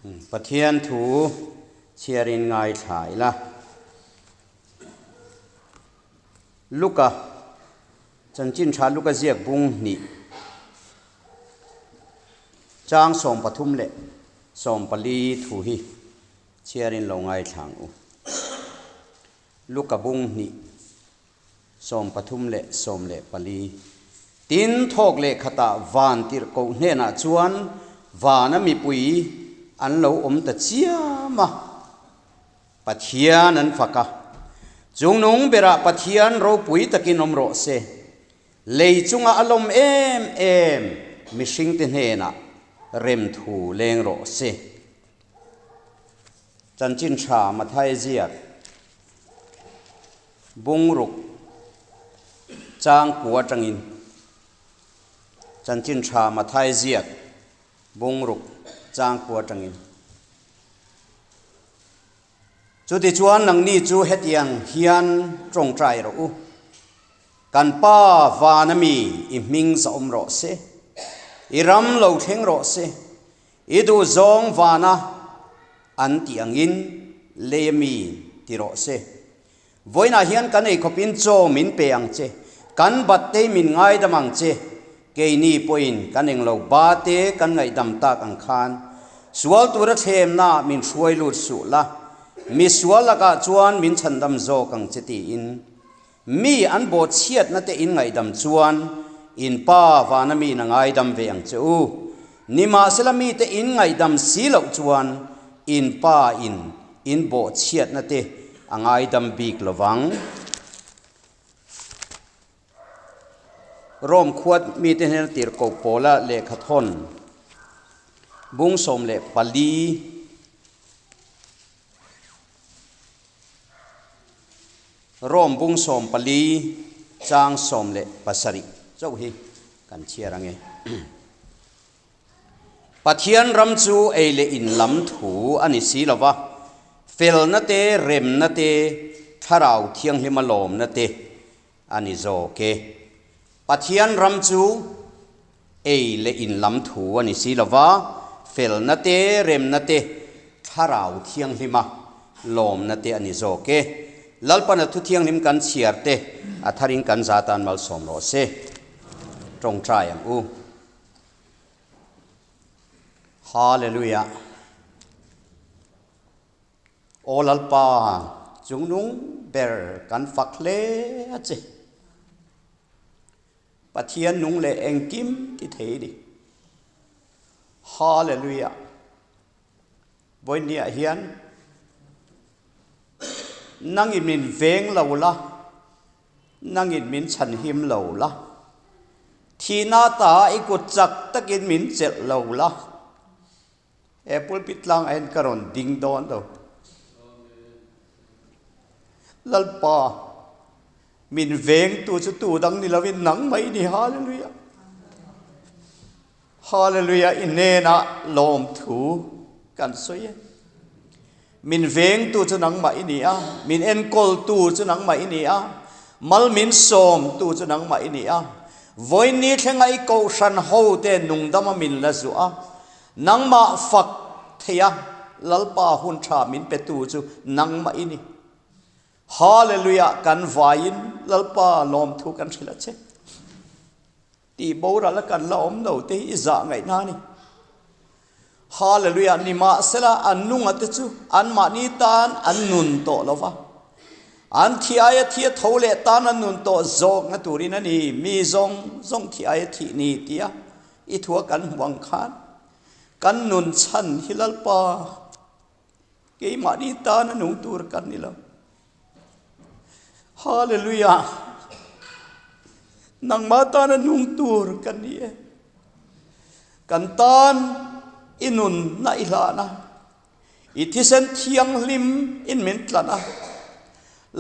Pathian thu chhiarin ngaithla ila. Luka, Chanchin Tha Luka ziak bung hnih chang 33 leh 40 thu hi chhiarin lo ngaithla ang u. Luka bung hnih 13 leh 14. Tin, thawk leh khatah van tirhkoh hnenah chuan vana mipui an lo awm ta chiam a, Pathian an fak a. Chungnung berah Pathian ropui takin awm rawh se. Lei chunga a lawm em em mihringte hnenah remthu leng rawh se. Chanchin tha Mathai ziak Bungruk chang ku atangin Chanchin tha Mathai ziak Bungruk chang ku atangin Chutichuan nangni chu hetiang hian tawngtai rawh u, Kan Pa vana mi i hming zahawm rawh se, i ram lo thleng rawh se, I duhzawng vana an tih angin lei a mi ti rawh se. Vawiinah hian kan eikhawpin chaw min pe ang che, kan battei min ngaidam ang che, keini pawhin kan englo ba te kan ngaihdam tak ang khan sual tura thlemna min hruai lut suh la, mi sual lakah chuan min chhandam zawk ang che tiin mi an bawhchhiatna te in ngaihdam chuan in Pa vana miin a ngaidam ve ang che u. Nimahsela mite in ngaihdam si loh chuan in Pa in in bawhchhiatna te a ngaidam bik lo vang. Rome khuat mite hnena tirhkoh pawla lehkha thawn bung 14. Rome bung 14 chang 17 chauh hi kan chhiar ang e. Pathian ram chu ei leh in lam thu a ni si lo va, felna te, remna te, thlarau thianghlima lawmna te a ni zawk e. Pathian ram chu ei leh in lam thu a ni si lo va, felna te, remna te, thlarau thianghlima lawmna te a ni zawk e. Lalpana thu thianghlim kan chhiar te a tharin kan za tan malsawm rawh se. Tawngtai ang u. Hallelujah. Aw Lalpa, chungnung ber kan fak hle a che. Pathian nung leh engkim ti thei ni. Hallelujah. Vawinia hian nangin min veng lo la, nangin min chhanhim lo la, thihna ta i kut chak takin min chelh lo la, He pulpit tlang ah hian ka rawn ding dawn lo. Lalpa, min vengtu chu tu dang ni lovin nang mai ni. Hallelujah. Hallelujah, i hnenah lawmthu kan sawi e. Min vengtu chu nangmah i ni a, min enkawltu chu nangmah i ni a, mal min sawmtu chu nangmah i ni a. Vawiin ni thlenga i kohhran hote nungdama min la zuah a, Nangmah fak thei a, Lalpa hun tha min petu chu nangmah i ni. Hallelujah kan vaiin Lalpa lawmthu kan hrilh a che. Tih boral a kan la awm lo te hi i zah ngaihna a ni. Hallelujah nimahsela an nunga te chu anmahni tan an nun tawh lo va. An thi aia thi a tho leh tan an nun tawh zawkna turin a ni. Mi zawng zawng thi aia thih ni tia I thua kan hmu ang khan kan nun chhan hi Lalpa keimahni tan a nung tur kan ni lo. Hallelujah! Nangmah tan a nung tur kan ni e. Kan tan i nun na i hlan a, i thisen thianghlim in min tlan a.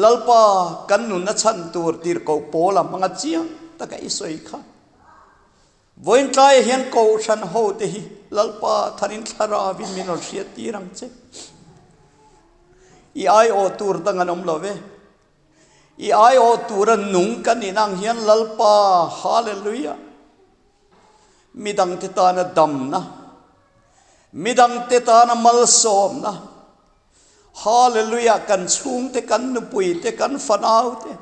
Lalpa kan nun a chhan tur tirhkoh Paula hmanga chiang taka i sawi kha. Vawiin tlaiah hian Kohhran hote hi Lalpa tharin thlarauin min rawn hriat tir ang che. I aiawh tur dang an awm lo ve. I aiawh tura nung kan nih nang hian Lalpa, Hallelujah! Midangte tana damna, Midangte tana malsawmna, Hallelujah, kan chhungte, kan nupuite, kan fanaute,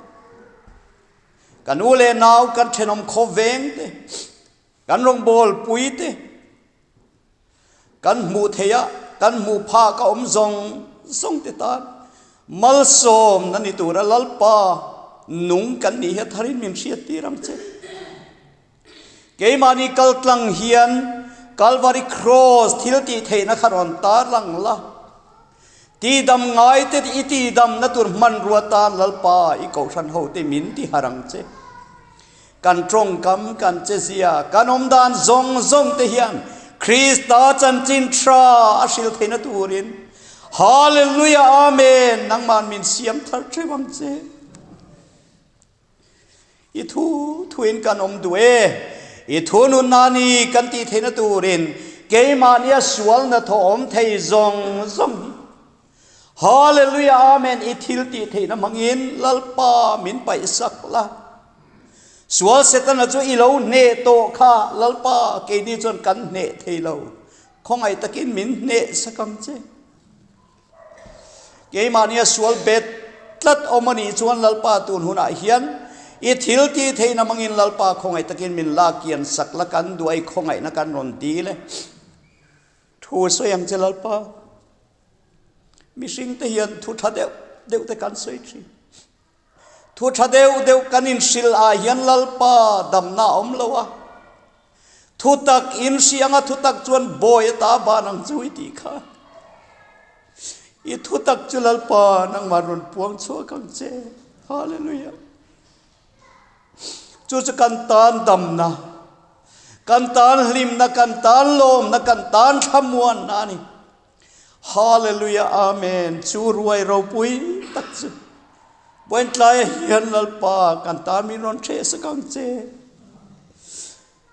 kan u leh nau, kan thenawm khawvengte, kan rawngbawlpuite, kan hmuh theih a, kan hmuh phak a awm zawng zawng te tan malsawmna ni tura Lalpa nung kan nih hi a tharin min hriattir ang che. Keimahni kaltlang hian Kalvari Kraws thil tih theihna kha rawn tarlang la. Tidam ngaite i tidamna tur hmanrua tan Lalpa i kohhran hote min ti har ang che. Kan tawngkam, kan chezia, kan awmdan zawng zawng te hian Krista chanchin tha a hrilh theihna turin Hallelujah Amen nangmah min siam thar theuh ang che. I thu thuin kan awm duh e. I thu nunna ni kan tih theihna turin keimahnia sualna thaw awm thei zawng zawng hi Hallelujah Amen i thil tih theihna hmangin Lalpa min paihsak la. Sual Setana chu i lo hneh tawh kha Lalpa keini chuan kan hneh thei lo. Khawngaih takin min hneh sak ang che. Keimahnia sual bet tlat awm a nih chuan Lalpa tun hunah hian i thil tih theihna hmangin Lalpa khawngaih takin min lak kian sak la kan duai khawngaihna kan rawn dil e. Thu sawi ang che Lalpa. Mihring te hian thu tha deuh deuh te kan sawi thin. Thu tha deuh deuh kan inhrilh ah hian Lalpa damna a awm lo a. Thutak in hri anga thutak chuan bawi ata ban ang chu i tih kha. I thutak chu Lalpa nangmah rawn puang chhuak ang che. Hallelujah. Chu chu kan tan damna, kan tan hlimna, kan tan lawmna, kan tan thlamuanna a ni. Hallelujah Amen chu ruai ropui tak chu Buaintlaia hian Lalpa kan tan min rawn hreh sak ang che.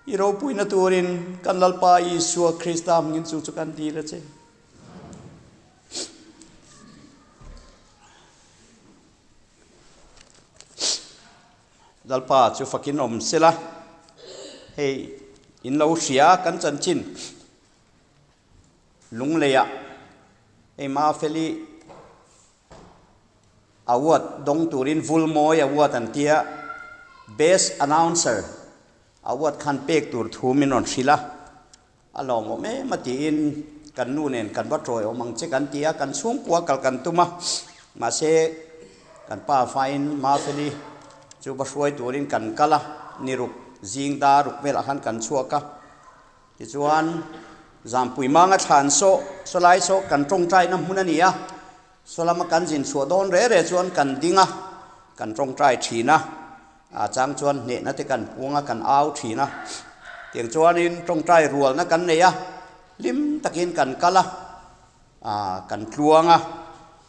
I ropuina turin kan Lalpa Isua Krista hmingin chu chu kan dil a che. Lalpa chu fakin awm sela hei in lo hria kan chanchin. Lungleiah hei Mafeli award dawng turin Vulmawi award an tia Best Announcer award khan pek tur thu min rawn hrilh a, a lawmawm em a tiin kan nu nen kan va tawi awm ang che kan ti a, kan chhungkua kal kan tum a, mahse kan pa fain Mafeli chu va hruai turin kan kal a, ni ruk zing dar ruk velah khan kan chhuak a. Tichuan, Zampui manga thlan saw, sawlai saw kan tawngtaina hmun a ni a, saw lama kan zin chhuah dawn re re chuan kan ding a, kan tawngtai thin a, a chang chuan hnehna te kan puang a, kan au thin a. Tiang chuanin tawngtai rualna kan nei a, hlim takin kan kal a, kan tluang a.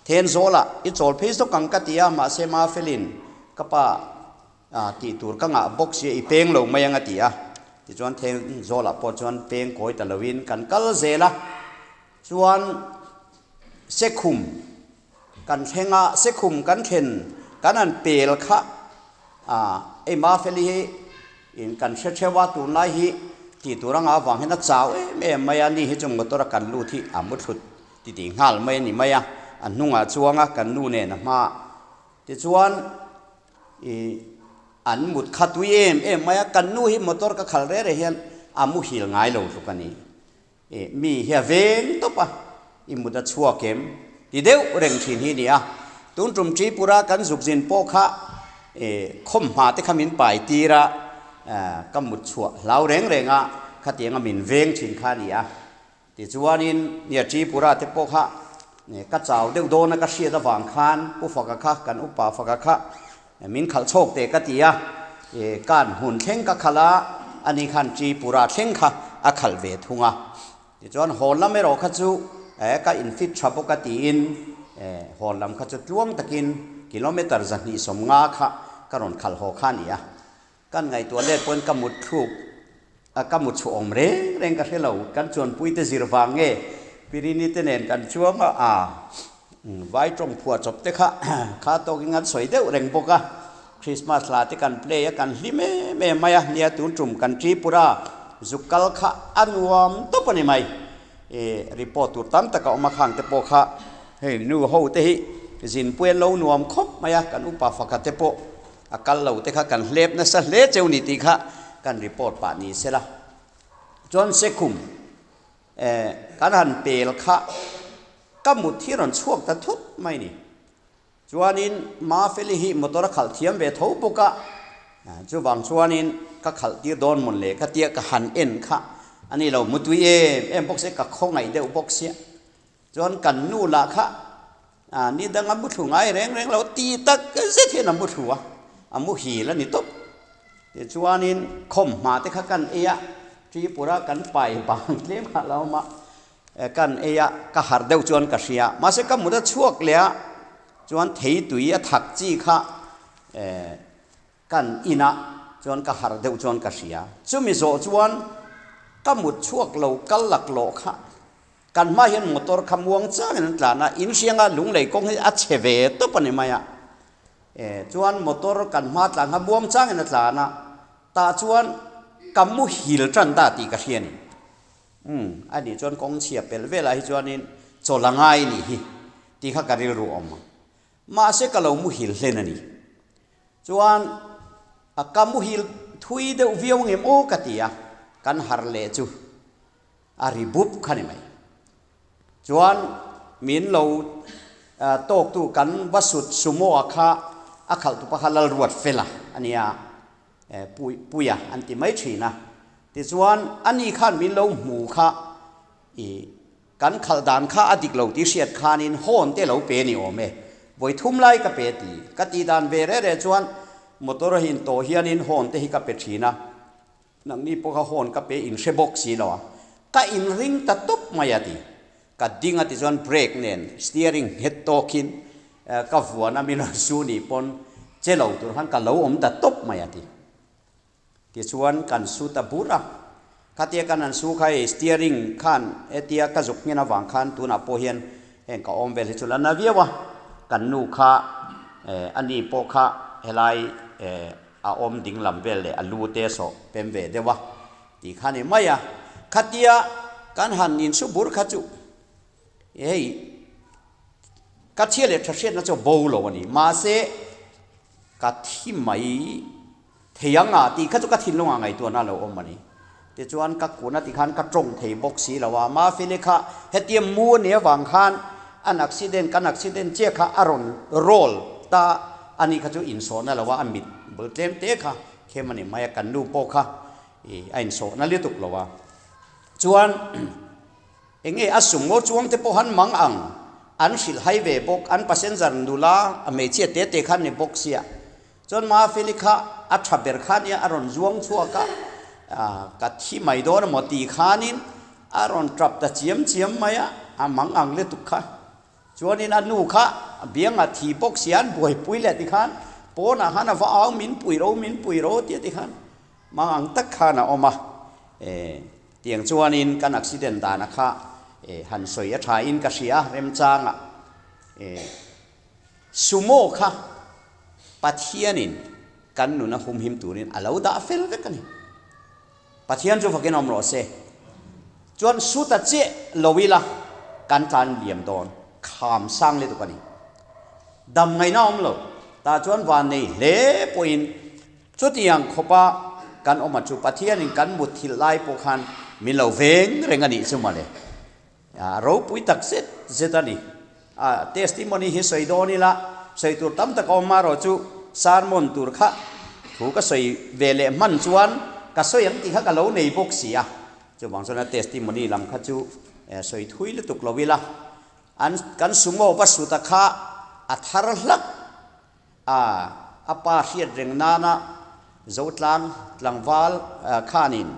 Thenzawl-ah i chawl phei zawk ang ka ti a, mahse Mafelin ka pa A tih tur ka ngah bawk sia i peng lo mai ang a ti a. Tichuan theng zawlah pawh chuan peng kawi ta loin kan kal zel a. Chuan Sekhum kan thleng a, Sekhum kan thlen kan han pel kha a ei Mafeli hi in kan hre theuh a, tunlai hi tih tur anga avang hian a chau em em mai a, ni hi chu motor a kan lut hi a mu thlut titih nghal mai a ni mai a, a hnungah chuang a kan nu nen a hmaah. Tichuan I an mut kha tui em em mai a, kan nu hi motor ka khal reh reh hian a muhil ngai lo tluk a ni. I mi hi a veng tawp a, i mut a chhuak em ti deuh reng thin hi a ni a. Tun tum Tripura kan zuk zin pawh kha i khawmhma te kha min pai tir a, ka mut chhuah hlau reng reng a, khatianga min veng thin kha a ni a. Tichuanin nia Tripura te pawh kha ka chau deuh dawn a ka hriat avang khan Pu Faka kha kan upa Faka kha min khalh chhawk teh ka ti a, kan hmun thleng ka khalh a, ani khan Tripura thleng kha a khalh ve thung a. Tichuan hawn lam erawh kha chu ka infit tha bawk a tiin hawn lam kha chu tluang takin kilometer 250 kha ka rawn khalh haw kha a ni a. Kan ngaihtuah let pawhin ka mut thluk a, ka mut chhuah awm reng reng ka hre lo. Kan chuanpuite zir vang nge Pirini te nen kan chuang a, a vai tawng phuah chawp te kha kha tawkin kan sawi deuh reng bawk a. Christmas hla te kan play a, kan hlim em em mai a, nia tun tum kan Tripura zuk kal kha a nuam tawp a ni mai. Report tur tam tak a awm a, khang te pawh kha hei nu ho te hi zinpui an lo nuam khawp mai a, kan upa fakhat te pawh a kal lo te kha kan hlep nasa hle cheu ni tih kha kan report pah ni sela. Chuan Sekhum kan han pel kha ka mut hi rawn chhuak ta thut mai ni. Chuanin Mafeli hi motor a khalh thiam ve tho bawk a, chuvang chuanin ka khalh tir dawn mawn le ka tia ka han en kha a ni lo, mutui em em bawk sia, ka khawngaih deuh bawk sia. Chuan kan nu lah kha ni dang a muthlu ngai reng reng lo ti tak zet hian a muthlu a, a muhil a ni tawp. Tichuanin khawmhma te kha kan ei a, Tripura kan pai bang tlem kha a lo awm a, Kan ei a, ka harh deuh chuan ka hria. Mahse ka mut a chhuak leh a, chuan theitui a thak chi kha kan inah chuan ka harh deuh chuan ka hria. Chumi zawh chuan ka mut chhuak lo kal laklawh kha kan hma hian motor kha muang changin an tlan a, in hrianga lunglei kawng hi a chhe ve tawp a ni mai a. Chuan motor kan hma tlan kha muang changin a tlan a, tah chuan ka muhil tan ta tih ka hria a ni. Umm, a nih chuan kawng chhia pel velah hi chuanin chawl a ngai nih hi tih kha ka rilru awm ang. Mahse ka lo muhil hlen a ni. Chuan a ka muhil thui deuh viau ngem aw ka ti a, kan har leh chu a ri bup kha ni mai. Chuan min lo tawktu kan va sut sumo a kha a khalhtupa kha Lalruat Fela a nia. Puia an ti mai thin a. Tichuan, ani khan min lo hmu kha i kan khalh dan kha a dik lo tih hriat khanin hawn te lo pe ni awm e. Vawi thum lai ka pe ti. Ka tih dan ve reh reh chuan motor a in tawh hianin hawn te hi ka pe thin a. Nangni pawh kha hawn ka pe in hre bawk si lo a. Ka inring ta tawp mai a ti. Ka ding a tichuan brake nen steering nghet tawkin ka vuan a min rawn su nih pawn che lo tur khan ka lo awm ta tawp mai a ti. Tichuan kan su ta bur a, khatia kan han su kha hei steering khan hetia ka zuk nghen avang khan tunah pawh hian heng ka awm vel hi chu la na viau a, kan nu kha ani pawh kha helai a awm ding lam vel leh a lu te sawh pem ve deuh a tih kha ni mai a, khatia kan han insu bur kha chu hei ka chhia leh tha hriatna chu bo lo a ni, mahse ka thi mai thei ang a tih kha chu ka thinlungah ngaihtuahna a lo awm a ni. Tichuan ka kun a tikhan ka tawng thei bawk si lo a, Mafeli kha hetia mu a nih avang khan an accident kan accident chiah kha a rawn roll ta a nih kha chu insawhna lo a, a mit bul tlem te kha khem a ni mai a, kan nu pawh kha a insawhna lutuk lo a. Chuan eng nge a sum ngaw chuang te pawh han mang ang, an hrilh hai ve bawk, an passenger nula a hmeichhia te te kha an ni bawk sia. Chuan Mafeli kha a tha ber kha nia a rawn zuang chhuak a, ka thi mai dawn emaw tih khanin a rawn tap ta chiam chiam mai a, a mang ang lutuk kha. Chuanin a nu kha bianga thi bawk sia an buaipui leh tikhan pawnah khan a va au min pui ro min pui ro tia tikhan mang ang tak khan a awm a. Tiang chuanin kan accident dana kha han sawi a tha in ka hria remchangah. Sumo kha Pathianin kan nuna humhim turin a lo dah fel vek a ni. Pathian chu fakin awm rawh se. Chuan suta chiah lo ila kan tlan liam dawn kham sang lutuk a ni. Dam ngaihna awm lo. Tah chuan van nei hle pawhin chutiang khawpa kan awm a chu Pathianin kan mutthilh lai pawh khan min lo veng reng a nih chu mawle. A ropui tak zet zet a ni. A testimony hi sawi dawn ila, sawi tur tam tak a awm erawh chu sermon tur kha thu ka sawi ve leh hman chuan ka sawi ang tih kha ka lo nei bawk si a. Chuvang chuan a testimony lam kha chu sawi thui lutuk lo ila, an kan sumo va suta kha a thar hlak a, a pa hriat reng nana Zotlang tlangval khanin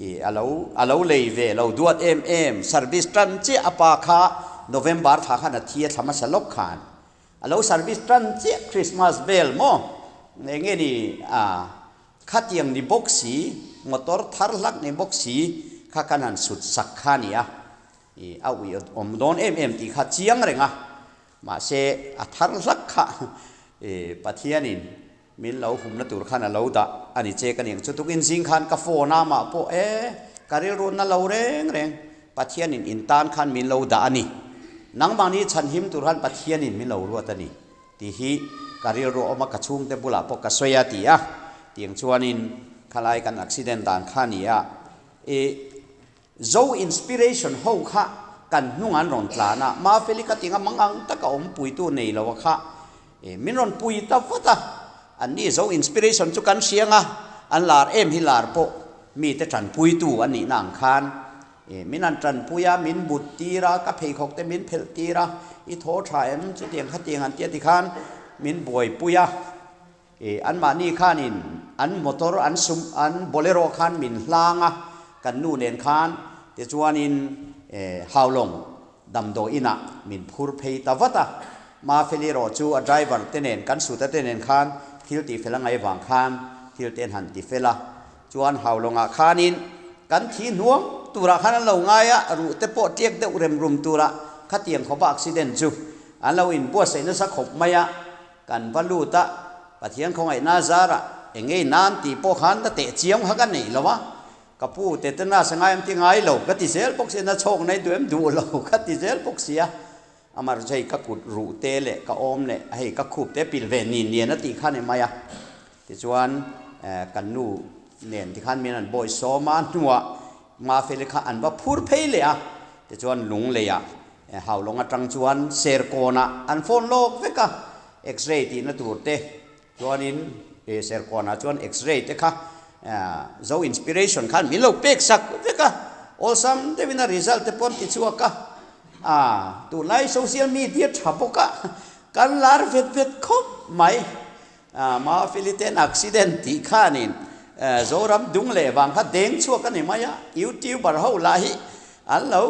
i a lo a lo lei ve lo duat em em service tan chiah a pa kha November thla khan a thi a thla hmasa lawk khan a lo service tan chiah Christmas vel maw eng nge ni a khatiang ni bawk si motor thar hlak ni bawk si kha kan han sut sak kha a ni a i a ui awm dawn em em tih kha chiang reng a mahse a thar hlak kha i Pathianin Min lo humna tur khan a lo dah a ni che ka ni ang chu. Tukin zing khan ka phone a mah pawh e, ka rilru na lo reng reng. Pathianin in tan khan min lo dah a ni. Nangmahni chhanhim tur khan Pathianin min lo ruat a ni tih hi ka rilru a awm a, ka chhungte bulah pawh ka sawi a ti a. Tiang chuanin khalai kan accident dan kha a ni a, i Zo inspiration ho kha kan hnung an rawn tlan a, Mafeli kha tinga mangang taka awm puitu nei lo a kha e min rawn pui ta vat a, an ni Zo inspiration chu kan hriang a, an lar em hi lar pawh mite tanpuitu a nihna ang khan e min han tanpui a, min but tir a, ka pheikhawk te min phelh tir a, i thaw tha em chutiang khatiang an tia tikhan min buaipui a. E, anmahni khanin an motor an sum an bolero khan min hlang a, kan nu nen khan tichuanin e, Haulawng damdawi inah min phur phei ta vat a. Mafeli erawh chu a driver te nen kan suta te nen khan thil tihfel a ngaih vang khan thil te an han tifel a. Chuan Haulawngah khanin kan thi hnuam turah khan an lo ngai a, ruh te pawh tiak deuh rem rum turah khatiang khawpa accident chu an lo inbuatsaih nasa khawp mai a. Kan va lut a, Pathian khawngaihna zarah eng ngei nan tih pawh khan ka teh chiang kha ka neih lo a, ka pu tetanus a ngai em ti ngai lo ka ti zel bawk si a, na chhawk nei duh em duh lo ka ti zel bawk si a, amah chu hei ka kut ruh te leh ka awm leh hei ka khup te pil ve nin nian a tih kha ni mai a, tichuan kan nu nen tikhan min an bawi sawm a, hnuah Mafeli kha an va phur phei leh a, tichuan lung leiah Haulawng atang chuan Serkawnah an phone lawk vek a, X-ray tihna tur te chuanin Serkawnah chuan X-ray te kha Zo Inspiration khan min lo pek sak vek a, awlsam deuhin a result te pawh an ti chhuak a, tunlai social media tha bawk a, kan lar vet vet khawp mai. Mafeli ten accident tih khanin Zoram dung leh vang kha deng chhuak a ni mai a, YouTuber ho lah hi an lo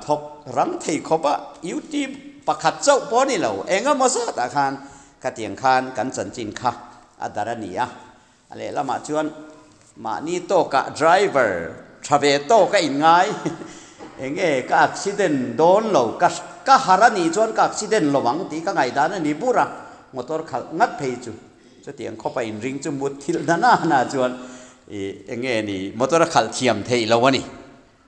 thawk rang thei khawp a, YouTube pakhat chauh pawh a ni lo, eng emaw zatah khan khatiang khan kan chanchin kha a dar a ni a, a lehlamah chuan mahni tawkah driver tha ve tawk a inngai, enge ka accident dawn lo, ka ka har a nih chuan ka accident lo ang tih ka ngaihdan a ni bur a, motor khalh ngat phei chu chutiang khawpa inring chu mut thilh na na na chuan ih enge ni motor a khalh thiam theih lo a ni.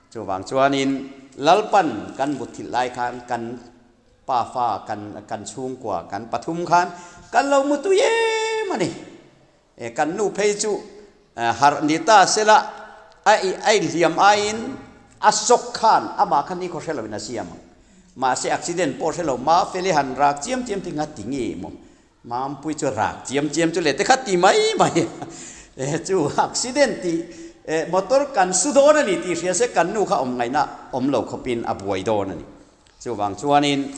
Chuvang chuanin Lalpan kan mut thilh lai khan kan pafa kan kan chhungkua kan pathum khan kan lo mu tui em a ni. E kan nu phei chu harh ni ta sela a a inhliam aiin a sawk khan amah kha nikhaw hre loin a siam ang. Mahse accident pawh hre lo ma Feli han rak chiam chiam ti nga ti nge maw Mampui chu rak chiam chiam chu leh te kha ti mai mai e chu accident tih e motor kan su dawn a ni tih hria se kan nu kha awm ngaihna awm lo khawpin a buai dawn a ni. Chuvang chuanin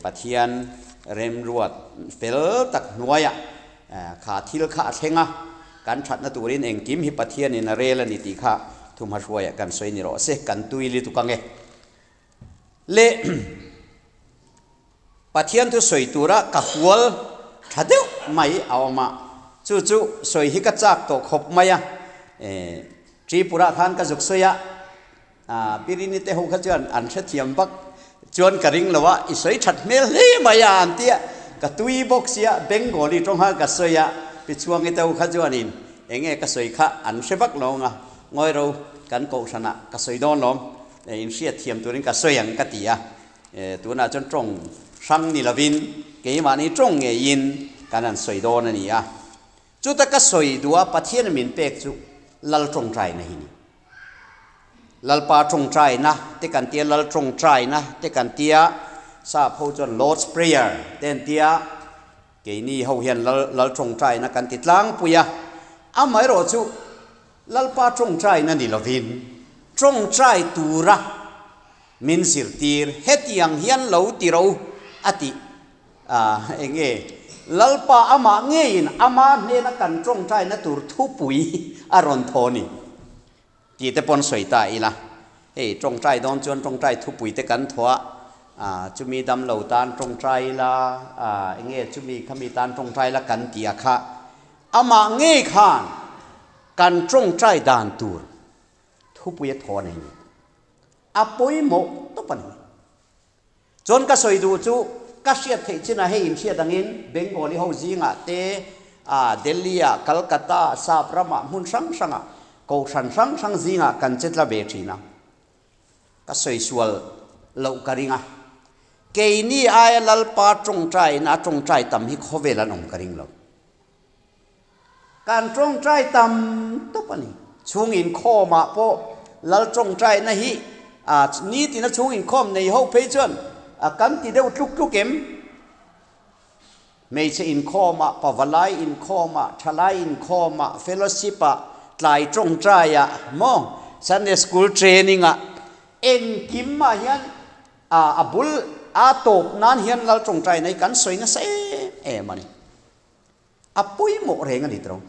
Pathian remruat fel tak hnuaiah kha thil kha a thleng a, kan thatna turin engkim hi Pathianin a rel a ni tih kha thuhmahruaiah kan sawi ni rawh se, kan tui lutuk ang e. Le Pathian thu sawi tura ka hual tha deuh mai a awm a, chu chu sawi hi ka chak tawh khawp mai a, Tripura khan ka zuk sawi a, A Pirini te ho kha chuan an hrethiam vak chuan ka ring lo a, i sawi that hmel hle mai a an ti a, ka tui bawk sia Bengali tawng kha ka sawi a, Pichhuangi te ho kha chuanin eng nge ka sawi kha an hre vak lo ang a, ngawi ro kan kohhranah ka sawi dawn lawm, in hriatthiam turin ka sawi ang ka ti a, tunah chuan tawng hrang ni lovin keimahni tawng ngeiin kan han sawi dawn a ni a, chuta ka sawi duh a Pathian min pek chu Lal tawngtaina hi ni. Lalpa tawngtaina te kan tia, Lal tawngtaina te kan tia, sap ho chuan Lord's Prayer te an tia, keini ho hian Lal Lal tawngtaina kan ti tlangpui a, amaherawh chu Lalpa tawngtaina ni lovin tawngtai tura min zirtir hetiang hian lo ti ro a tih a eng nge Lalpa amah ngeiin ama hnena kan tawngtaina tur thupui a rawn thaw ni. Tih te pawn sawi ta ila, hei tawngtai dawn chuan tawngtai thupui te kan thaw a, ah chumi dam lo tan tawngtai ila, ah eng nge chumi khami tan tawngtai ila kan tih a kha, amah ngei khan kan tawngtai dan tur thupui a thaw a nei ni. A pawimawh tawp a ni. Chuan ka sawi duh chu ka hriat theih chinah hei inhriat angin Bengali ho zingah te, ah Delhi-ah, Calcutta-ah, Sap ramah hmun hrang hrangah, kohhran hrang hrang zingah kan che tla ve thin a. Ka sawi sual loh ka ring a. Keini aia Lalpa tawngtaiin a tawngtai tam hi khawvel an awm ka ring lo. Kan tawngtai tam tawp a ni. Chhung inkhawmah pawh Lal tawngtaina hi nitina chhung inkhawm nei ho phei chuan kan ti deuh tluk tluk em? Hmeichhe inkhawmah, pavalai inkhawmah, thalai inkhawmah, fellowship-ah, tlai tawngtaiah maw, Sunday school training-ah engkimah hian a bul a tawp nan hian Lal tawngtaina hi kan sawi nasa em em a ni. A pawimawh reng a ni tawh.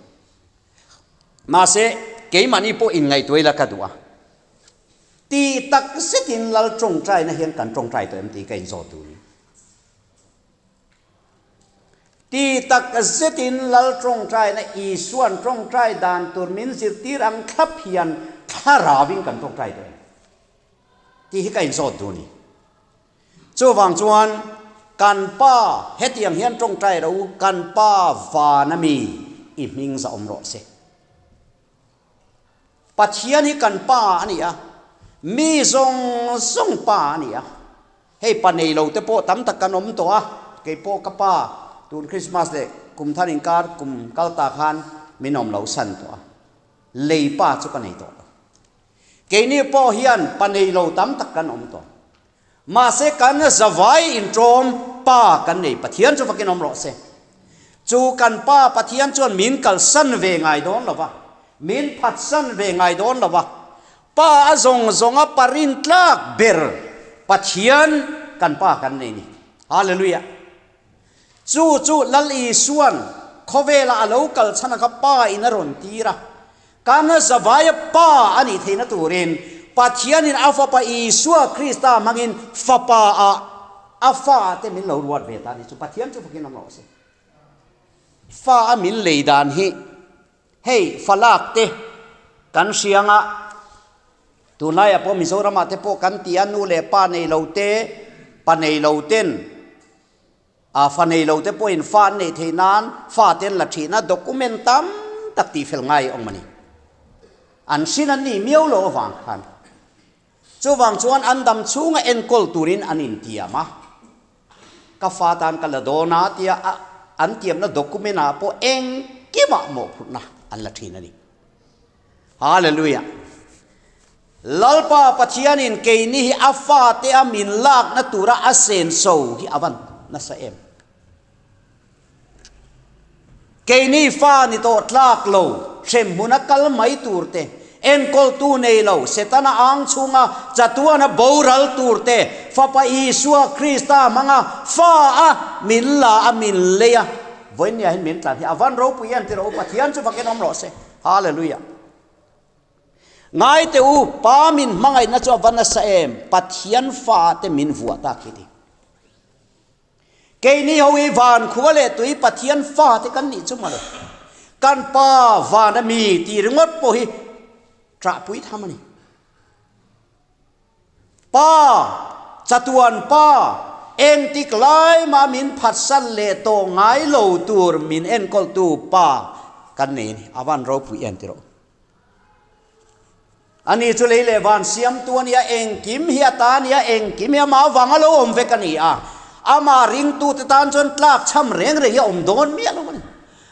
Mahse, keimahni pawh inngaihtuah ila ka duh a. Ti tak zetin Lal tawngtaina hian kan tawngtai tawh em tih ka inzawt duh ni. Ti tak zetin Lal tawngtaina Isuan tawngtai dan tur min zirtir ang thlap hian thlarauin kan tawngtai tawh em tih hi ka inzawt duh a ni. Chuvang chuan kan Pa hetiang hian tawngtai ro u, kan Pa vana mi i hming za awm rawh se. Pathian hi kan Pa a ni a, mi zawng zawng Pa a ni a. Hei pa nei lo te pawh tam tak kan awm tawh a, kei pawh ka pa tun Christmas leh kum thar inkar kum kal ta khan min awm lo san tawh a, lei pa chu ka nei tawh lo. Keini pawh hian pa nei lo tam tak kan awm tawh. Mahse kan zavai inṭawm pa kan nei Pathian chu fakin awm rawh se. Chu kan pa Pathian chuan min kalsan ve ngai dawn lo va, min phatsan ve ngai dawn lo va, Pa a zawng zawnga pa rintlak ber Pathian kan Pa kan nei ni. Hallelujah! Chu chu Lal Isuan khawvela a lo kal chhan a kha Pa in a rawn tir a. Kan zavaia Pa a nih theihna turin Pathianin a Fapa Isua Krista hmangin Fapa ah a fate min lo ruat ve ta a ni. Chu Pathian chu fakin awm rawh se. Fa a min lei dan hi Hei falak te kan hriang a, tunlaiah pawh Mizoramah te pawh kan ti a, nu leh pa nei lo te, pa nei lo ten, ah fa nei lo te pawhin fa an neih theih nan fa te an la thin a, document tam tak tihfel ngai awm a ni. An hrin an nih miau loh avang khan. Chuvang chuan an dam chhunga enkawl turin an intiam a, ka fa tan ka la dawn a tia an tiamna document ah pawh engkimah mawhphurhna an la thin a ni. Hallelujah! Lalpa Pathianin keini hi a fate a min lakna tura a senso hi a van nasa em? Keini fa ni tawh tlak lo, hremhmuna kal mai tur te, enkawltu nei lo, Setana ang chhunga chatuana boral tur te, Fapa Isua Krista hmanga fa a min la a min lei a, vawinia hian min tlan hi a van ropui em tiraw u, Pathian chu fakin awm rawh se. Hallelujah. Ngai teh u, Pa min hmangaihna chu a va nasa em, Pathian fa te min vuah tak hi ti. Keini ho hi van khua leh tui Pathian fate kan nih chu mawle. Kan pa van a mi tih ringawt pawh hi ṭahpui tham a ni. Pa, chatuan pa, engtik lai mah min phatsan leh tawh ngai lo tur min enkawltu pa kan nei a ni. A van ropui em tiraw? Ani chu lei leh van siamtu a ni a, engkim hi a ta a ni a, engkim hi amah avanga lo awm vek a ni a. Amah ringtute tan chuan tlak chham reng reng hi a awm dawn miah lo a ni.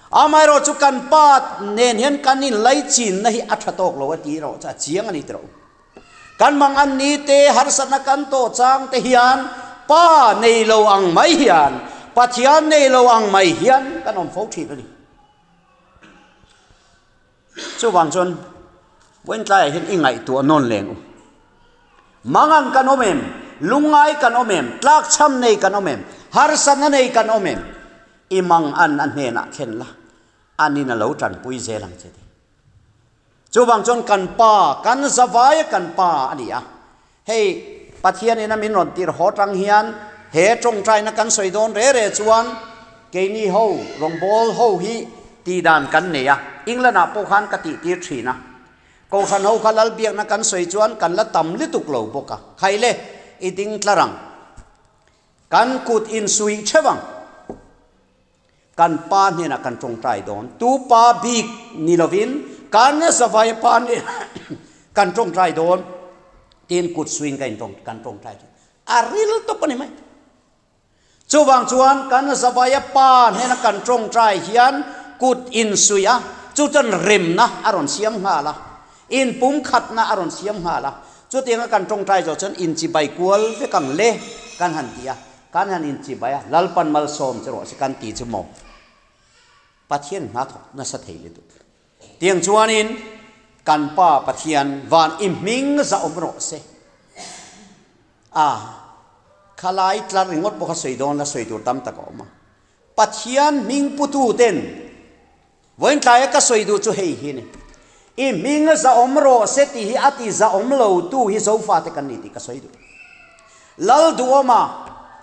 Amaherawh chu kan pa nen hian kan inlaichinna hi a tha tawk lo a tih erawh chu a chiang a ni tiraw. Kan mang an ni te, harsatna kan tawh chang te hian pa nei lo ang mai hian, Pathian nei lo ang mai hian kan awm fo thin a ni. Chuvang chuan Vawiintlaiah hian i ngaihtuah nawn leng u. Mangang kan awm em? Lungngai kan awm em? Tlakchham nei kan awm em? Harsatna nei kan awm em? I mangan a hnenah thlen la, anin a lo tanpui zel ang che ti. Chuvang chuan kan pa, kan zavaia kan pa a ni a. Hei Pathianin a min rawn tir haw tang hian he tawngtaina kan sawi dawn re re chuan keini ho rawngbawl ho hi tih dan kan nei a, England ah pawh khan ka tih tir thin a. Kohhran ho kha Lalbiakna kan sawi chuan kan la tam lutuk lo bawk a, Khaile i ding tlar ang, kan kut insuih theuh ang. Kan pa hnenah kan tawngtai dawn. Tu pa bik ni lovin kan zavai pa hnenah kan tawngtai dawn. Tin kut suiin ka in tawng kan tawngtai thin. A ril tawp a ni mai. Chuvang chuan kan Zavaia pa hnena kan tawngtai hian kut insuih a, chu chuan remna a rawn siam nghal a, inpumkhatna a rawn siam nghal a. Chutianga kan tawngtai zawh chuan inchibai kual vek ang le kan han ti a, kan han inchibai a, Lalpan malsawm che rawh se kan ti chu maw? Pathian hna thawk nasa thei lutuk. Tiang chuanin kan Pa Pathian van i hming zahawm rawh se. A, khalai tlar ringawt pawh kha sawi dawn la sawi tur tam tak a awm a. Pathian hming putu ten vawiin tlaia ka sawi duh chu hei hi ni. I hming zahawm rawh se tih hi a ti zahawm lo tu hi Zofate kan ni tih ka sawi duh. Lal duhawma,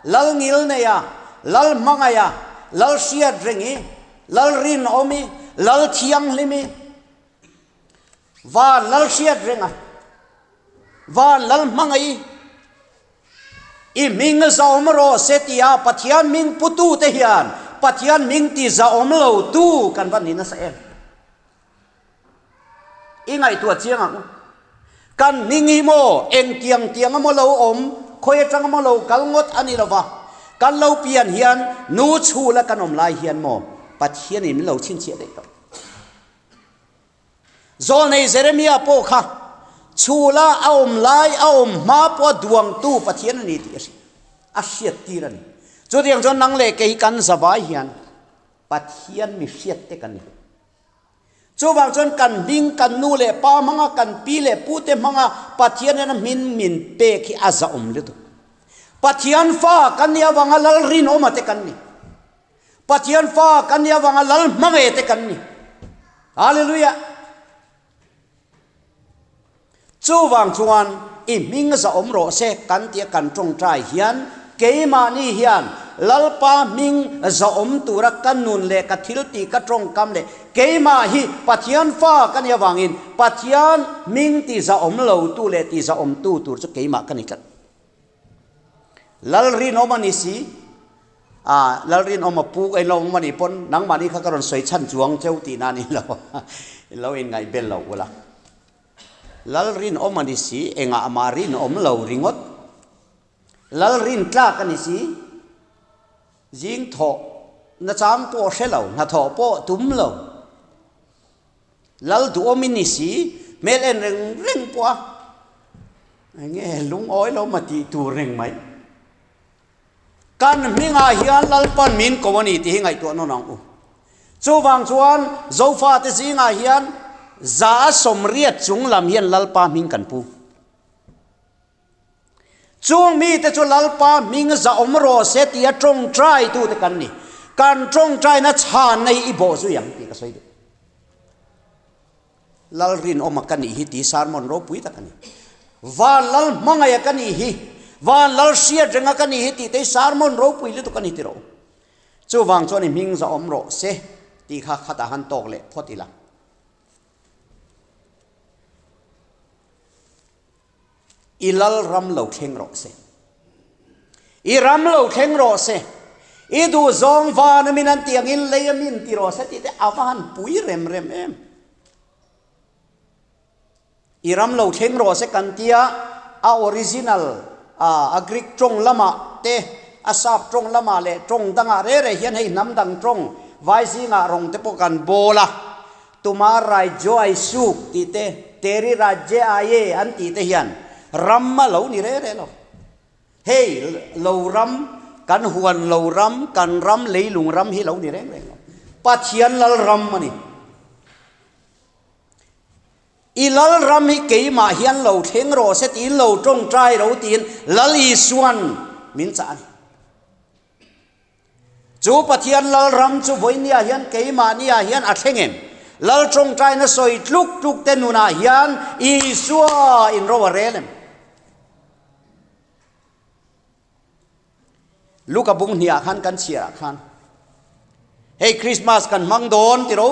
Lal ngilneia, Lal hmangaia, Lal hriat rengi, Lal rinawmi, Lal thianghlimi, Van Lal hriat renga, Van Lal hmangaih i hming zahawm rawh se tia Pathian hming putute hian Pathian hming ti zahawm lo tu kan va ni nasa em? I ngaihtuah chiang ang u. Kan hming hi maw eng tiang tiang emaw lo awm, khawi atang emaw lo kal ngawt a ni lova, kan lo pian hian nu chhula kan awm lai hian maw Pathianin min lo chhinchhiah daih tawh. Zawlnei Jeremia pawh kha chhula a awm lai a awm hma pawha duangtu Pathian a ni tih a hria, a hriattir a ni. Chutiang chuan nang leh kei kan zavai hian Pathian mi hriatte kan ni. Chuvang chuan kan hming, kan nu leh pa hmanga, kan pi leh pute hmanga Pathian hian a hmin min pek hi a zahawm lutuk. Pathian fa kan nih avanga Lal rinawma te kan ni. Pathian fa kan nih avanga Lal hmangaih te kan ni. Hallelujah! Chuvang chuan i hming zahawm rawh se kan tia kan tawngtai hian keimahni hian Lalpa hming zahawm tura ka nun leh ka thiltih ka tawngkam leh keimah hi Pathian fa ka nih avangin Pathian hming ti zahawm lo tu leh ti zahawm tu tur chu keimah ka ni tlat. Lalrinawm a ni si. A, Lalrinawm a pu ka inlo awm a nih pawn nangmahni kha ka rawn sawi chhan chuang cheu tihna a ni lo, inlo inngaih bel lo ula. Lalrinawm a ni si, engah mah rinawm lo ringawt. Lalrin tlak a ni si, zing thawh nachang pawh hre lo, hnathawh pawh tum lo. Lal duhawm i ni si, hmel en reng reng pawh a, enge lungawi lo ma tih tur reng mai. Kan hmingah hian Lalpan min ko a ni tih hi ngaihtuah nawn ang u. Chuvang chuan Zofate zingah hian 180 chung lam hian Lalpa hming kan pu. Chung mite chu Lalpa hming zahawm rawh se tia tawngtaitute kan ni. Kan tawngtaina chhanna hi i bawh zui ang tih ka sawi duh. Lal rinawma ka nih hi tih sermon ropui tak a ni. Van Lal hmangaih a ka nih hi, Van Lal hriat reng a ka nih hi tih te hi sermon ropui lutuk a ni tiraw. Chuvang chuan i hming zahawm rawh se tih kha khatah han tawk leh phawt ila. I lal ram lo thleng rawh se. I ram lo thleng rawh se. I duh zawng van a min an tih angin lei a min ti rawh se tih te a va han pui rem rem em. I ram lo thleng rawh se kan tia a original a Greek tawng lamah te a sap tawng lamah leh tawng dangah re re hian hei hnam dang tawng vai zingah rawng te pawh kan bawl a. Tuma Rajyo ai suk tih te, Teri Rajye aye an tih te hian ram a lo ni re re lo. Hei lo ram, kan huan lo ram, kan ram leilung ram hi lo ni reng reng lo. Pathian lal ram a ni. I lal ram hi keimah hian lo thleng rawh se tiin lo tawngtai ro tiin Lal Isuan min chah a ni. Chu Pathian Lalram chu vawinia hian keimahniah hian a thleng em? Lal tawngtaina sawi tluk tluk te nunah hian Isua in ro a rel em? Luka bung hniah khan kan chhiarah khan hei Christmas kan hmang dawn tiro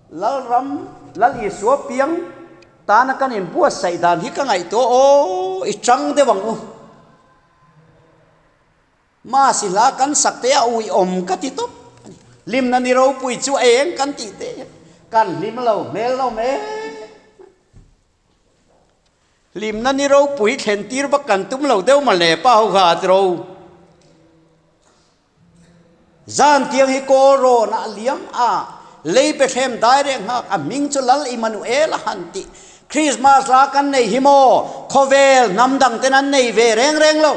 Lalram Lal Isua piang tana kan inbuatsaih dan hi ka ngaihtuah aw i chang deuh ang u. Mahse hla kan sak te a uiawm ka ti tawp a ni. Hlimna ni ropui chu eng kan tih te hian kan hlim lo hmel lo mai. Hlimna ni ropui thlen tir vak kan tum lo deuh mawle pa ho kha a ti ro. Zan tiang hi kawl rawn ah a liam a, lei Bethlehem dai reh nghak a hming chu Lal Immanuel a han tih. Christmas la kan nei hi maw khawvel hnam dang ten an nei ve reng reng lo.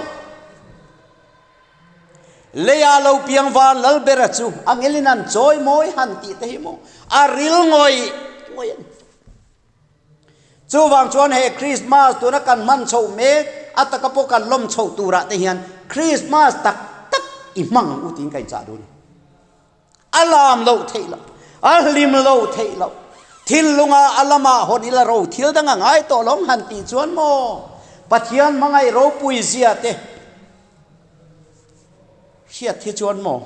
Leia lo piang van Lalbera chu angelin an chawi mawi han tih te hi maw a ril ngawih ngawih a ni. Chuvang chuan he Krismas tuna kan hman chhoh mek a taka pawh kan lawm chhoh turah te hian Krismas tak tak i hmang ang u tiin ka inchah dun a. A lam loh theih loh, a hlim loh theih loh, thinlunga a lama hawn ila ro thil dang a ngai tawh lo ang han tih chuan maw Pathian hmangaih ropui zia te hriat hi chuan maw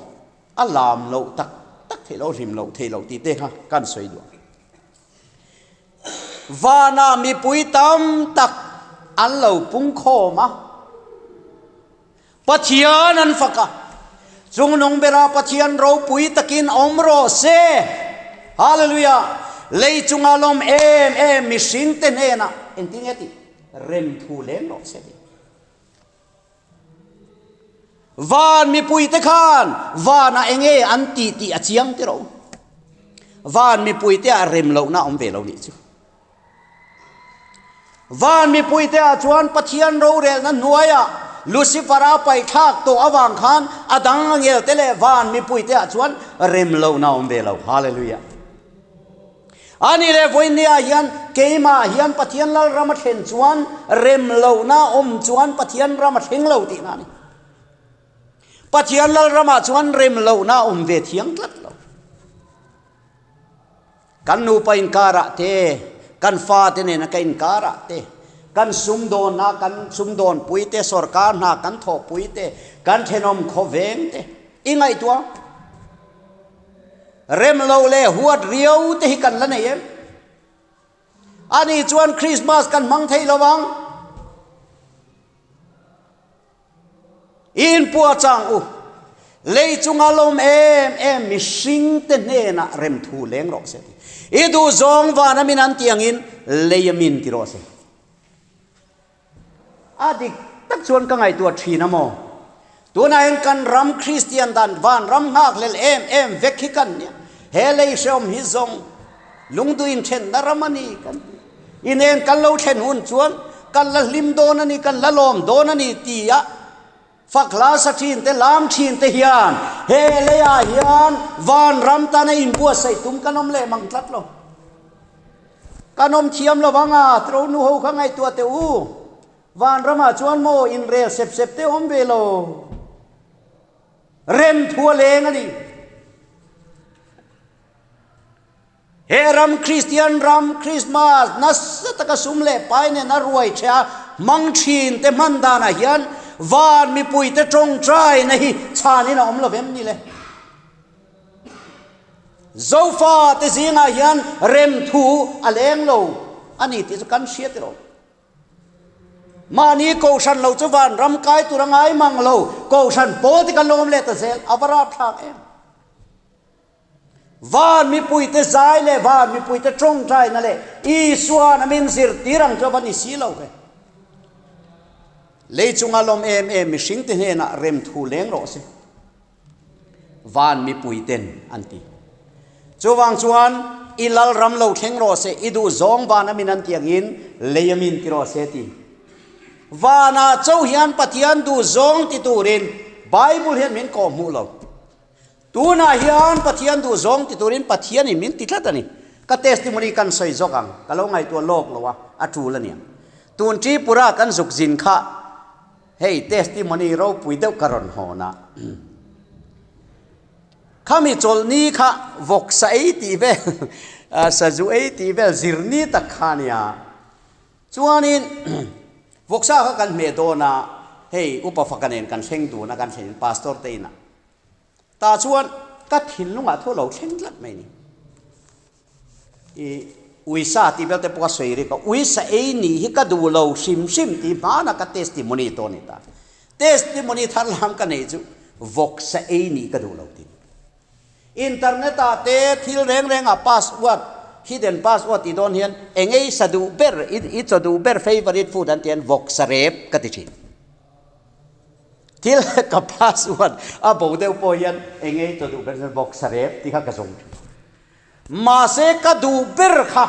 a lam loh tak tak theih loh, hlim loh theih loh tih te kha kan sawi duh ang. Vanah mipui tam tak an lo pungkhawm a. Pathian an fak a, Chungnung bera Pathian ropui takin awm rawh se. Hallelujah! Lei chunga lawm em em mihring te hnenah engtin nge tih? Rem thu leng rawh se tih. Van mipui te khan vanah enge an tih tih a chiang ti rawh u. Van mipui te ah rem lohna a awm ve lo nih chu. Van mipuite ah chuan Pathian rorelna hnuaiah Lucifer-a paithlak tawh avang khan a dang a ngelte leh van mipuite ah chuan rem lohna a awm ve lo. Hallelujah! Ani leh vawiinni ah hian keimah hian Pathian Lalram a thlen chuan rem lohna a awm chuan Pathian ram a thleng lo tihna a ni. Pathian Lalramah chuan rem lohna a awm ve thiang tlat lo. Kan nupa inkarah te, kan fate nena ka inkarah te, kan sumdawnna kan sumdawnpui te, sorkar hna kan thawhpui te, kan thenawm khawveng te i ngaihtuah ang. Rem lo leh huat riau te hi kan la nei em? Ani chuan Krismas kan hmang thei lo ang. I inpuah chang u, lei chunga lawm em em mihringte hnenah remthu leng rawh se ti. I duhzawng van a min an tih angin lei a min ti rawh se. A dik tak chuan ka ngaihtuah thin a maw? Tunah hian kan ram Kristian dan vanram nghakhlel em em vek hi kan nia. He lei hreawm hi zawng lungduh inthenna ram a ni kan ti. Inen kan lo thlen hun chuan kan la hlim dawn a ni, kan la lawm dawn a ni tia fak hla sa thin te, lam thin te hian he leiah hian vanram tana inbuatsaih tum kan awm leh mang tlat lo. Kan awm thiam lo vang a, tro nu ho kha ngaihtuah teh u. Vanramah chuan maw inrel sep sep te awm ve lo. Rem thu a leng a ni. He ram Kristian ram Krismas nasa taka sum leh pai nen a ruai ṭheh a, hmang ṭhin te hman danah hian van mipuite ṭawngṭaina hi chhanin a awm lo vem ni le? Zofa te zingah hian remthu a leng lo a ni tih chu kan hria tiraw? Mahni kohhran lo chu van ram kai tur a ngai mang lo, kohhran pawl te kan lo awm leh ta zel, a va rapthlak em? Van mipuite zai leh van mipuite tawngtaina leh Isua'n a min zirtir ang chu a va ni si lo ve. Lei chunga lawm em em mihringte hnenah remthu leng rawh se. Van mipuiten an ti. Chuvang chuan i lal ram lo thleng rawh se, i duh zawng van a min an ti angin lei a min ti rawh se ti. Vanah cho hian Pathian duh zawng ti turin Bible hian min kawhhmuh lo. Tunah hian Pathian duh zawng ti turin Pathianin min ti tlat a ni. Ka testimony kan sawi zawk ang, ka lo ngaihtuah lawk lo a, a tul a nia. Tun Tripura kan zuk zin kha hei testimony ropui deuh ka rawn hawn a. Khami chawlhni kha vawksa ei tih vel, sazu ei tih vel zirni tak kha a nia. Chuanin vawksa kha kan hmeh dawn a, hei upa faka nen kan thleng dun a, kan thlenin pastor te inah Tah chuan ka thinlungah thu a lo thleng tlat mai ni. I uisa tih vel te pawh ka sawi rik a, uisa ei nih hi ka duh lo hrim hrim tih hmanah ka testimony tawh a ni ta. Testimony thar lam ka neih chu vawksa ei nih ka duh lo tih. Internet ah te thil reng rengah password Hidden password tih dawn hian eng ei sa duh ber, i chaw duh ber favourite food an ti hian vawksa rep ka ti thin. Thil ka password a bo deuh pawh hian eng ei chaw duh ber chuan vawksa rep tih kha ka zawng thin. Mahse ka duh ber kha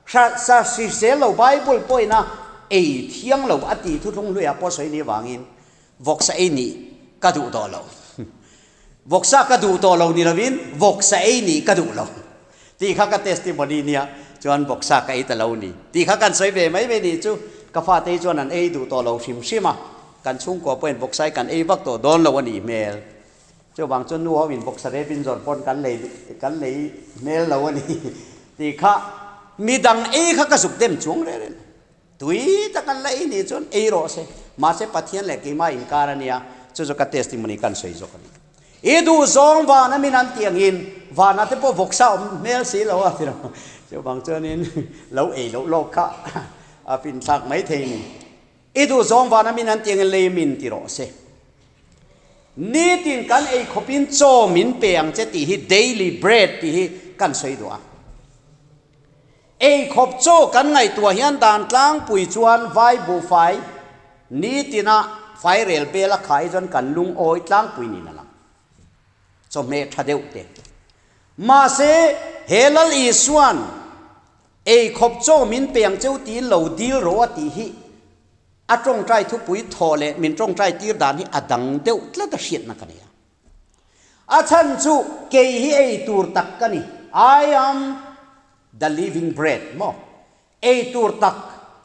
hra sa hrisel lo Bible pawhin a ei thiang lo a tih thuthlung hluiah pawh sawi ni avangin vawksa ei nih ka duh tawh lo. Vawksa ka duh tawh lo ni lovin vawksa ei nih ka duh lo tih kha ka testimony nia chuan vawksa ka ei ta lo ni tih kha kan sawi ve mai mai nih chu ka fate hi chuan an ei duh tawh lo hrim hrim a, kan chhungkua pawhin vawksa hi kan ei vak tawh dawn lo a nih hmel. Chuvang chuan nu ho in vawksa rep in zawrh pawn kan lei kan lei hmel lo a ni tih kha midang ei kha ka zuk dem chuang reng reng. Tui tak an la ei nih chuan ei rawh se. Mahse Pathian leh keimah inkar a nia, chu chu ka testimony kan sawi zawk a ni. I duh zawng van a min an tih angin vanah te pawh vawksa awm hmel si lo a ti lo. Chuvang chuanin lo ei loh lawk kha a finthlak mai thei ni. I duh zawng van a min an tih angin lei min ti rawh se. Nitin kan ei khawpin chaw min pe ang che tih hi daily bread tih hi kan sawi duh a. Ei khawp chaw kan ngaihtuah hian dan tlangpui chuan vai buhfai nitina fairel bel a khai chuan kan lungawi tlangpui niin a lang. Chawhmeh tha deuh te. Mahse, he Lal Isua'n ei khawp chaw min pe ang cheu tiin lo dil rawh a tih hi a tawngtai thupui thawh leh min tawngtai tir dan hi a dang deuh tlat a hriatna ka nei a. A chhan chu kei hi ei tur tak ka ni, I am the living bread maw? Ei tur tak,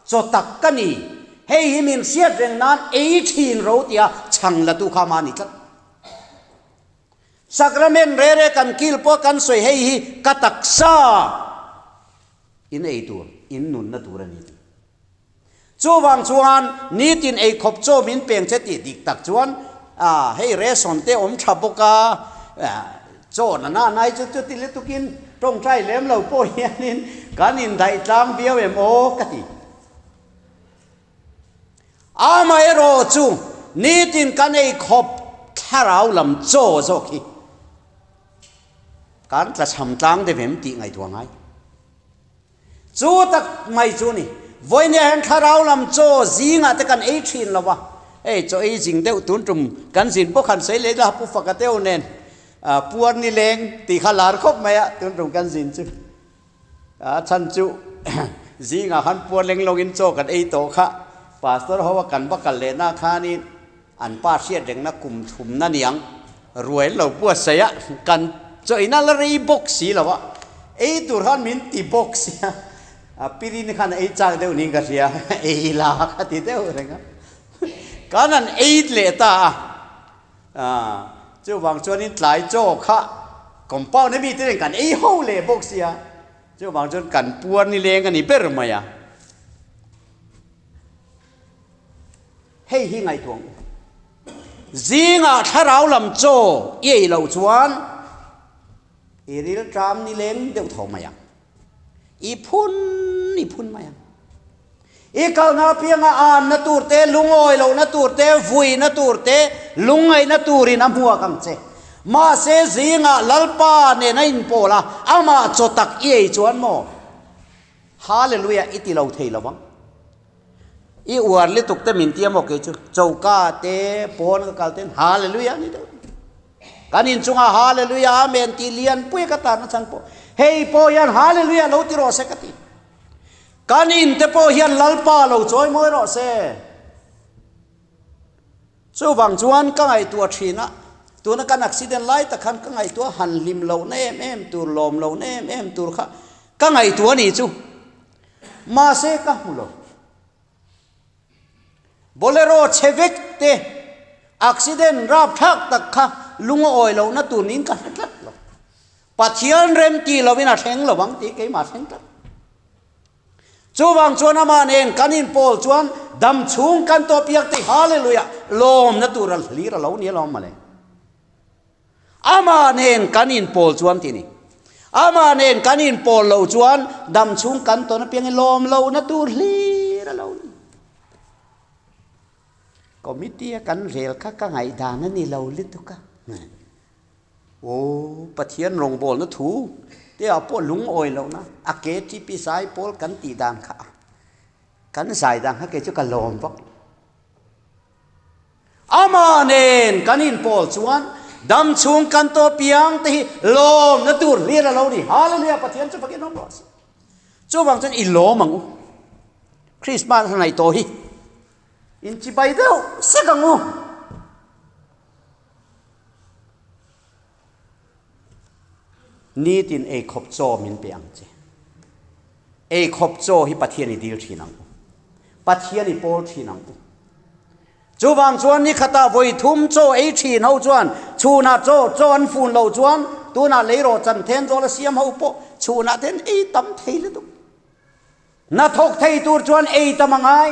chaw tak ka ni, hei hi min hriat reng nan ei thin ro tia chhang la tu kha mahni tlat. Sacrament re re kan kil pawh kan sawi hei hi ka taksa in ei tur, in nunna tur a ni tih. Chuvang chuan nitin eikhawp chaw min peng che tih dik tak chuan hei ration te awm tha bawk a, chaw na na nai chu chuti lutukin tawngtai lem lo pawh hianin kan indaih tlang viau em aw ka ti. Amaherawh chu nitin kan eikhawp thlarau lam chaw zawk hi kan tlachham tlang deuh em tih ngaihtuah ngai. Chu tak mai chu ni. Vawinia hian thlarau lam chaw zingah te kan ei thin lo va, hei chaw ei zing deuh tun tum kan zin bawk han sawi leh ila Pu Faka deuh nen puar ni leng tih kha lar khawp mai a tun tum kan zin chu. A chhan chu zingah khan puar leng lawngin chaw kan ei tawh kha Pastor ho a kan va kal lehna khanin an pa hriat rengna kum thumna niang Ruai lo buatsaih a, kan chawina la rei bawk si lo a, ei tur khan min ti bawk sia, a pirin khan ei chak deuh niin ka hria, ei la ka ti deuh reng a, kan han ei leh ta a, chuvang chuanin tlai chaw kha compound a mite nen kan ei ho leh bawk sia, chuvang chuan kan puar nileng a ni ber mai a. Hei hi ngaihtuah ang u. Zingah thlarau lam chaw i ei loh chuan i rilṭam nileng deuh tho mai ang. I phun i phun mai ang. I kalna apianga anna tur te, lungawi lohna tur te, vuina tur te, lungngaihna turin a hmuak ang che. Mahse zingah Lalpa nen a inpawl a, amah chaw tak i ei chuan maw? Hallelujah i ti lo thei lo vang. I uar lutuk te min tia maw kei chu choka te pawn ka kal ten hallelujah ni deuh. Kan inchungah hallelujah amen tih lian pui ka tarna chhan pawh hei pawh hian hallelujah lo ti rawh se ka ti. Kan in te pawh hian Lalpa lo chawi mawi rawh se. Chuvang chuan ka ngaihtuah thin a, tuna kan accident lai tak khan ka ngaihtuah han hlim lohna em em tur, lawm lohna em em tur kha ka ngaihtuah a nih chu. Mahse ka hmu lo. Bolero chhe vek te, accident rapthlak tak kha lung a awi lohna tur niin ka hre tlat lo. Pathian rem tih lovin a thleng lo ang tih keimah thleng tlat. Chuvang chuan amah nen kan inpawl chuan dam chhung kan tawh piak tih Hallelujah lawmna tur a hlir a lo ni alawm mawle. Amah nen kan inpawl chuan ti ni. Amah nen kan inpawl lo chuan dam chhung kan tawn apiangin lawm lohna tur hlir a lo ni. Committee a kan rel kha ka ngaihdan a ni lo lutuk a. Aw Pathian rawngbawlna thu. Te ah pawh lungawi lohna a KTP zai pawl kan tih dan kha a kan zai dan kha kei chu ka lawm vak lo. Amah nen kan inpawl chuan dam chhung kan tawh piang te hi lawmna tur hlir a lo ni. Hallelujah! Pathian chu fakin awm rawh se. Chuvang chuan i lawm ang u. Christmas a hnaih tawh hi inchibai deuh sek ang u. Nitin eikhawp chaw min pe ang che. Eikhawp chaw hi Pathian i dil thin ang u. Pathian i pawl thin ang u. Chuvang chuan ni khatah vawi thum chaw ei thin ho chuan chhunah chaw chaw an fun lo chuan tunah leirawh chan then zawl a siam ho pawh chhunah ten ei tam thei lutuk. Hnathawk thei tur chuan ei tam a ngai.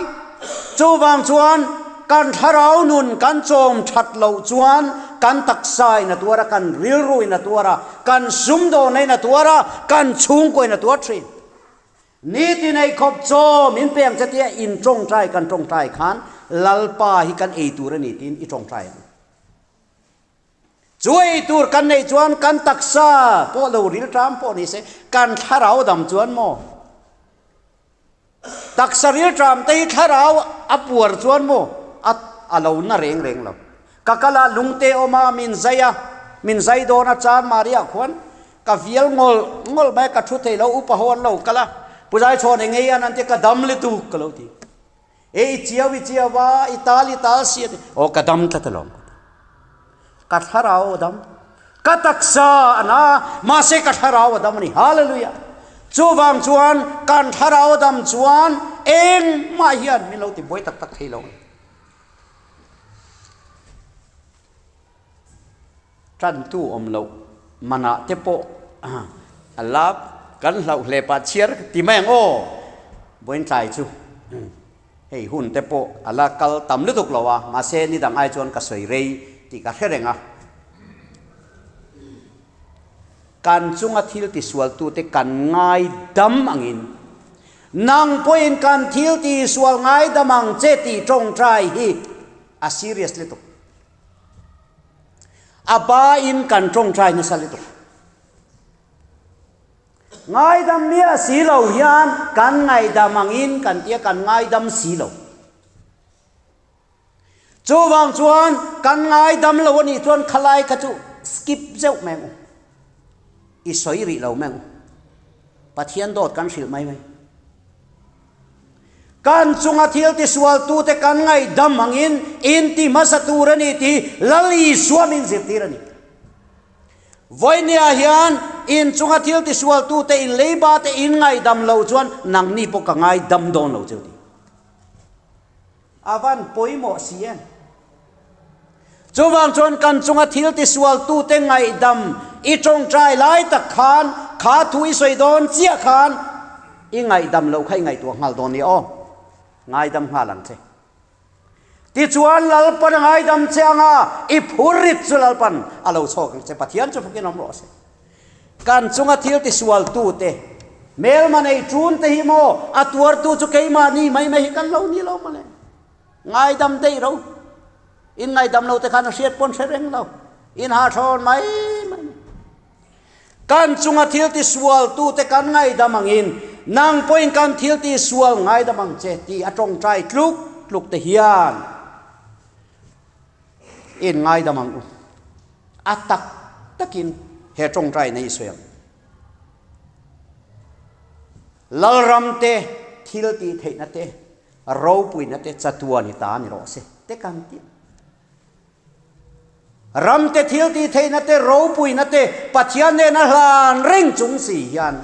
Chuvang chuan kan thlarau nun kan chawm that loh chuan kan taksa in a tuar a, kan rilru in a tuar a, kan sumdawna in a tuar a, kan chhungkaw in a tuar thin. Nitin ei khawp chaw min pe ang che tia in tawngtai kan tawngtai khan Lalpa hi kan ei tur a ni tiin i tawngtai ang. Chu ei tur kan neih chuan kan taksa pawh lo rilṭam pawh ni se, kan thlarau dam chuan maw? Taksa rilṭam te hi thlarau a puar chuan maw? A a lo na reng reng lo. Ka kal a, lungte awm a, min zai a, min zai dawn a, chan Maria khuan ka vial ngawlh ngawlh mai a, ka thu thei lo, upa ho an lo kal a, Pu Zaichhawn eng ei an an tia ka dam lutuk ka lo ti. E i chiau i chiau a, i tal i tal si a ti. Aw ka dam tlat alawm ka ti. Ka thlarau a dam. Ka taksa a na, mahse ka thlarau a dam a ni. Hallelujah! Chuvang chuan kan thlarau a dam chuan engmah hian min lo ti buai tak tak thei lo a ni. Tantu awm loh manah te pawh a lap kan hlauh hle pah chhiar ti mai ang aw. Vawiintlai chu hei hun te pawh a la kal tam lutuk lo a, mahse ni dang ai chuan ka sawi rei tih ka hre reng a. Kan chunga thil tisualtute kan ngaidam angin nang pawhin kan thil tisual ngaidam ang che tih tawngtai hi a serious lutuk. A ba in kan tawngtai nasa lutuk. Ngaidam miah si lo hian kan ngaihdam angin kan tia kan ngaidam si lo. Chuvang chuan kan ngaidam lo a nih chuan khalai kha chu skip zeuh mai ang u. I sawi rih lo mai ang u. Pathian dawt kan hrilh mai mai. Kan chunga thil tisualtute kan ngaihdam angin inti hmasa tur a ni tih Lal Isua min zirtir a ni. Vawinia hian in chunga thil tisualtute in leiba te in ngaihdam lo chuan nangni pawh ka ngaidam dawn lo cheu ti. A van pawimawh si em? Chuvang chuan kan chunga thil tisualtute ngaihdam i tawngtai lai tak khan kha thu i sawi dawn chiah khan i ngaihdam loh kha i ngaihtuah nghal dawn nia aw. Ngaidam nghal ang che. Tichuan Lalpan a ngaidam che anga i phurrit chu Lalpan a lo chhawk ang che. Pathian chu fukin awm rawh se. Kan chunga thil tisualtute, hmelma nei ṭunte hi maw a tuartu chu keimahni mai mai hi kan lo ni lo mawle. Ngaidam daih ro. In ngaidam lo te khan a hriat pawn hre reng lo. In ha thawn mai mai. Kan chunga thil tisualtute kan ngaidam angin nang pawhin kan thil tisual ngaidam ang che tih a tawngtai tluk tluk te hian in ngaidam ang u. A tak takin he tawngtai nei sawi ang. Lalram te thil tih theihna te Ropuina te chatuan i ta ni rawh se te kan ti. Ram te thil tih theihna te ropuina te Pathian nen a hlan reng chung si hian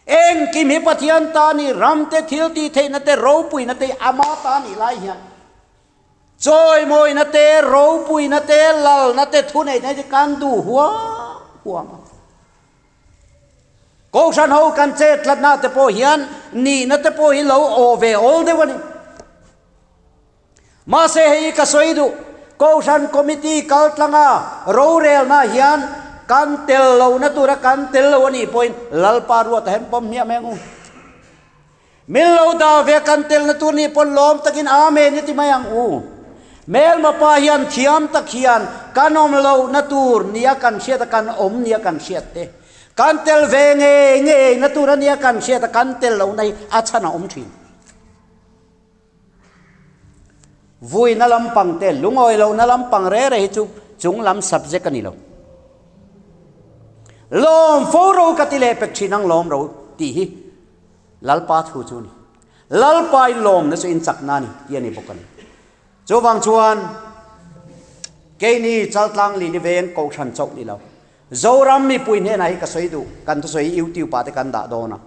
engkim hi Pathian ta ni ram te thil tih theihna te ropuina te ama ta nih lai hian chawimawina te ropuina te lalna te thuneihna te kan duh huam huam a. Kohhran ho kan chet tlatna te pawh hian nihna te pawh hi lo aw ve awl deuh a ni. Mahse hei ka sawi duh, Kohhran committee kal tlanga rorelna hian kan tel lohna tura kan tel lo a nih pawhin Lalpa ruata hian pawm hmiah mai ang u. Min lo dah ve kan telna tur nih pawn lawm takin Amen i ti mai ang u. Hmelma pa hian thiam tak hian kan awm lohna tur nia kan hriat a kan awm nia kan hriat te. Kan tel ve ngei ngei na tur ania kan hriat a kan tel lohna hi a chhan a awm thin. Vuina lampang te, lungawi lohna lampang re re hi chu chung lam subject a ni lo. Lawm fo ro ka ti leh pek thin ang lawm ro tih hi Lalpa thu chu a ni. Lalpa in lawmna chu in chakna a ni tih a ni bawk a ni. Chuvang chuan keini Chaltlang Lili Veng Kohhran chauh ni lo, Zoram mipui hnenah hi ka sawi duh, kan thusawi hi YouTube ah te kan dah dawn a.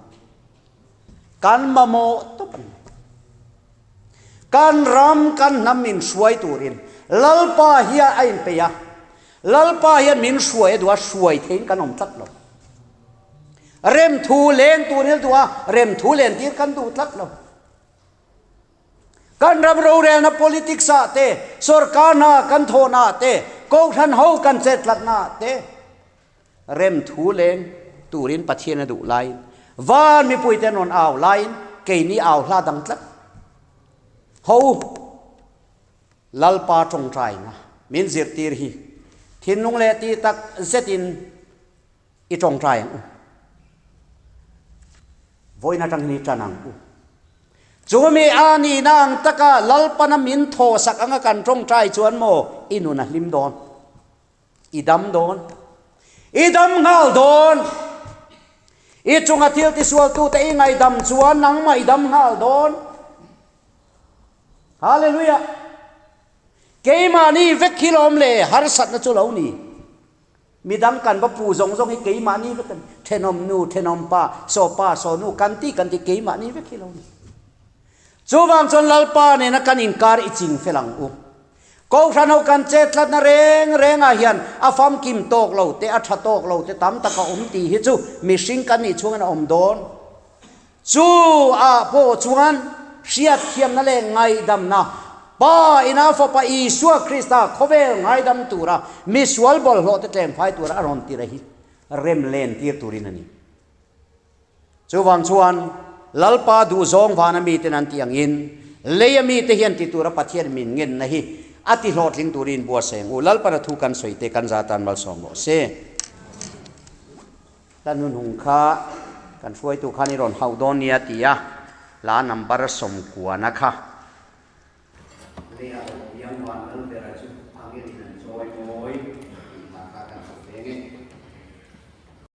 Kan mamawh tawp a ni. Kan ram, kan hnam min hruai turin Lalpa hian a inpeih a, Lalpa hian min hruai a duh a, hruai theiin kan awm tlat lo. Remthu len turin a duh a, remthu len tir kan duh tlat lo. Kan ram rorelna politics ah te, sorkar hna kan thawhna ah te, kohhran ho kan chettlatna ah te remthu leng turin Pathian a duh laiin van mipuite an rawn au laiin keini au hla dang tlat ho Lalpa tawngtaina min zirtir hi thinlung leh tih tak zetin I tawngtai ang u. Vawiin atang hian i tan ang u. Chumi a nihna ang taka Lalpana min thawhsak anga kan tawngtai chuan maw i nun a hlim dawn? I dam dawn? I dam nghal dawn? I chunga thil tisualtute i ngaihdam chuan nangmah i dam nghal dawn? Hallelujah! Keimahni vek hi lawm le harsatna chu lo ni. Midang kan va pu zawng zawng hi keimahni vek a ni. Thenawm nu, thenawm pa, saw pa, saw nu kan ti kan ti keimahni vek hi lo ni. Chuvang chuan Lalpa nena kan inkar i ching fel ang u. Kohhran ho kan chet tlatna reng rengah hian a famkim tawk lo te, a tha tawk lo te tam tak a awm tih hi chu mihring kan nih chhungin a awm dawn. Chu ah pawh chuan hriatthiamna leh ngaihdamna Pa ina Fapa Isua Krista khawvel ngaidam tura misual bawlhhlawhte tlemfai tura a rawn tir a hi rem len tir turin a ni. Chuvang chuan Lalpa duhzawng vana miten an tih angin leia mite hian ti tura Pathian min ngenna hi a ti hlawhtling turin buatsaih ang u. Lalpana thu kan sawi te kan za tan malsawm rawh se. Hla hnuhnung kha kan hruaitu khan i rawn hauh dawn nia ti a, hla number 90 kha.